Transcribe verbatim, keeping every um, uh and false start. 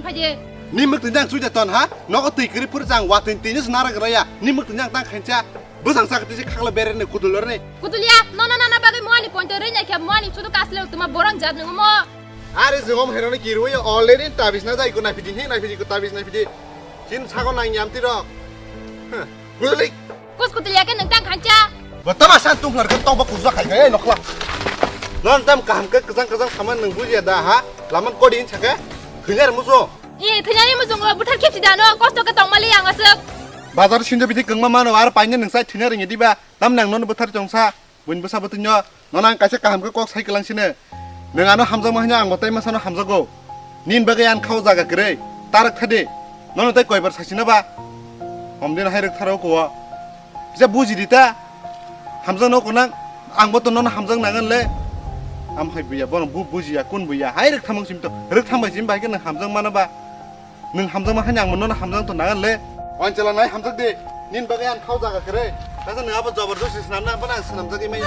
Phai di. Ni mwk twi jang chuja ton ha? Nogo twi kwrwi phuru jang wa twi twi ni sna rwk raya. Ni mwk twi jang tang khaincha. Bwsang sak twi se khakla berene kudulor ni. Kudulia, no no no no bagwi muani pointo rwi naikha muani chudu kasle tuma borang jat nungo mo. Are jongom heroni kirwi already tabis na jai ko naipidi he naipidi ko tabis naipidi. Chin sago nang yam tirok. Huh. Kuduli. Kus kudulia ke nang tang khaincha. Botama san tung lar ke tong ba kuzwa khai khai nokla. Non tam kaham ke kejang kejang saman nang buji da ha. Laman kodi in chake. Khuyar muso. I thanyani musungo buthar khepsi dano kosto ke tongmali ang aswk. Bazar sinjo bidi kwngma mano ar paine nang sai thina ringi diba. Tam nang non buthar chongsa. Buin bwsa bwtwino, nono ang kaisa kaham khe kok sai kwlang sino. Nwng ano hamjakma hwnwi ang bo tei masano hamjago. Nini bagwi ang khao jaga kwrwi, ta rwk thadi. Nono tei koibar sasina ba? Homdin hai rwk tharo kuo. Kisa buji di ta. Hamjak no konang, ang bo to nono hamjak nangan le. Am hai buya, bono bu bujiya, kun buya. Hai rwk thamang sim to, rwk thang bai sim bai khe nwng hamjak mano ba? Nwng hamjakma haino ang nono hamjak to nangan le. Wansela nai hamjak di. Nini bagwi ang khao jaga kwrwi. Kaisa nwng abo joborjosti swnamna, abono ang swnamjagwi maya.